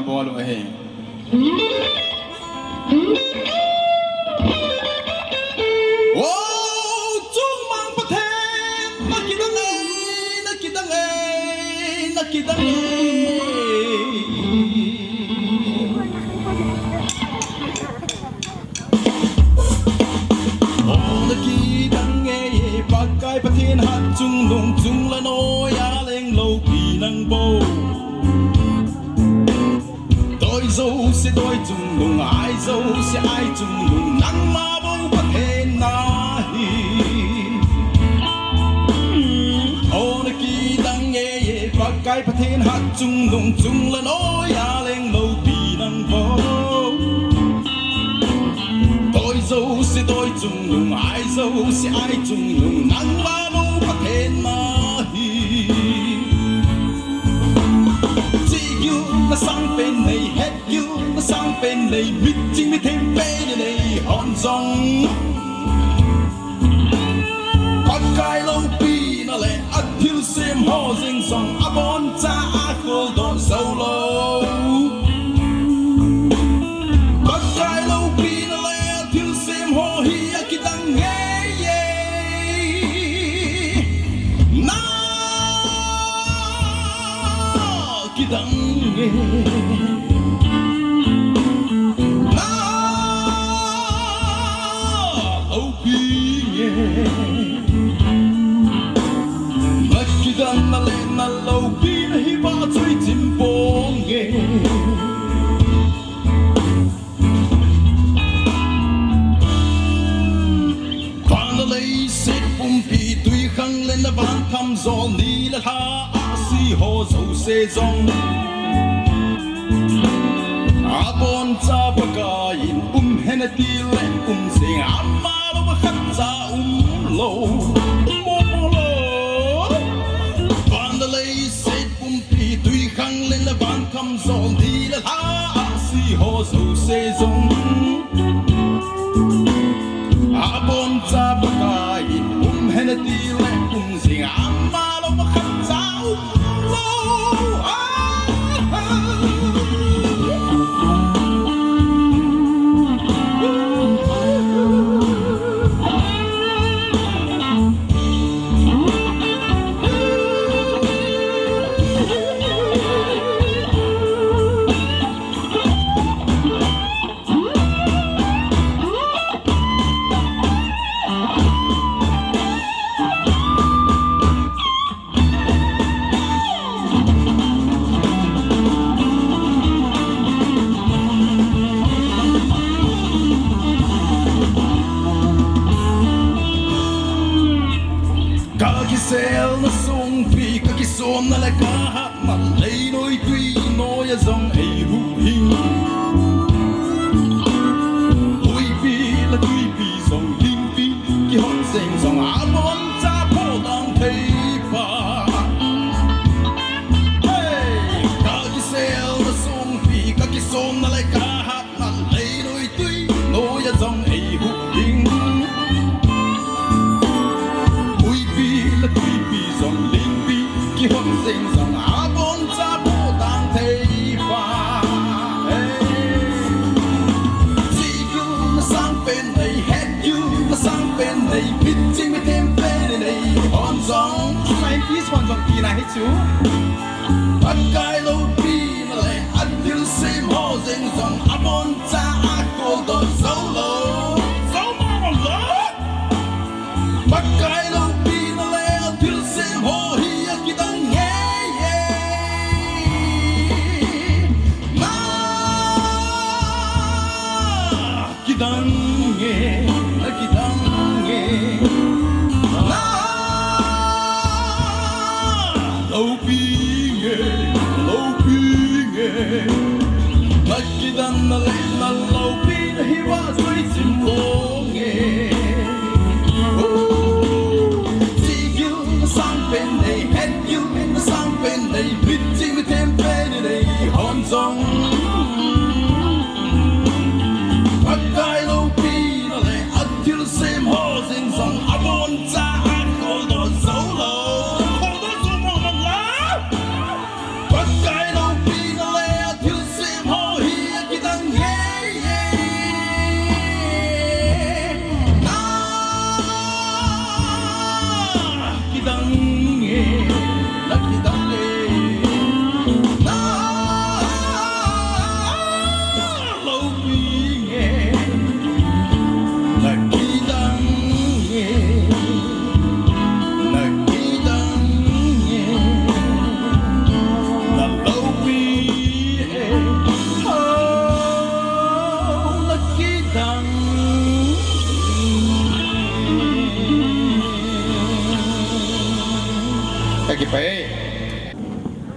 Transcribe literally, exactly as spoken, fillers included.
Bol u ahi. O, Chungmang Pathen, na kidang e, na kidang e, na kidang e. O, na kidang e, Pakai Pathen hat chungnung, chunglang noiya leng loupi nang bou. Doi jouse doi chungnung, ai jouse ai chungnung, nangma bou Pathen nahi. O, na kidang e, Pakai Pathen hat chungnung, chunglang noiya leng loupi nang bou. Doi jouse doi chungnung, ai jouse ai chungnung, nangma bou Pathen nahi. Chegilna sangpen nei, hetgilna sangpen nei, mitching mithem pen nei hon jong, Pakai loupina le athilsem ho jeng jong aboncha akholdoh jou lou. Pakai loupina le athilsem ho hi akidang ngei e. Na kidang e. Na loupi nge. Na kidang na le na loupina hi ba choi chim ponge. Van le leiset pumpi, twikhanglen le vankham jol, ni le lha, ahsi ho jouse jong aboncha Pakai in um hen ati le um jeng, ama louva khatcha umlou. Mo, mo lou. Van le leiset pumpi, twikhanglen le vankham jol, ni le lha, ahsi ho jouse jong aboncha Pakai in um hen ati le um jeng, ama louva khatcha umlou. Ah, ah. Ka kiselna songpi, ka kisonna le ka hatna, leinoi twi noiya jong eihuhhing. Huipi le twipi jong, lingpi kihot jeng jong aboncha phoh dang thei pa. Hey, ka kiselna songpi, ka kisonna le ka hatna, leinoi twi noiya jong eihuhhing. Huipi le twipi jong, lingpi kihot jeng jong aboncha phoh dang thei pa. Hey. Chegilna sangpen nei, hetgilna sangpen nei, mitching mithem pen nei hon jong, scientist hon jong tina hi chu, Pakai loupina le athilsem ho jeng jong aboncha akholdoh jou lou. Jou mama lou. Pakai loupina le athilsem ho hi akidang ngei e. Na kidang e, na kidang e. Na loupi nge, loupi nge. Na kidang na le na loupina hi ba choi chim ponge. Oh, chegilna sangpen nei, hetgilna sangpen nei, mitching mithem pen nei hon jong, Pakai loupina le athilsem ho jeng jong aboncha akholdoh jou lou. Kholdoh jou mama lou. Pakai loupina le athilsem Kipah e.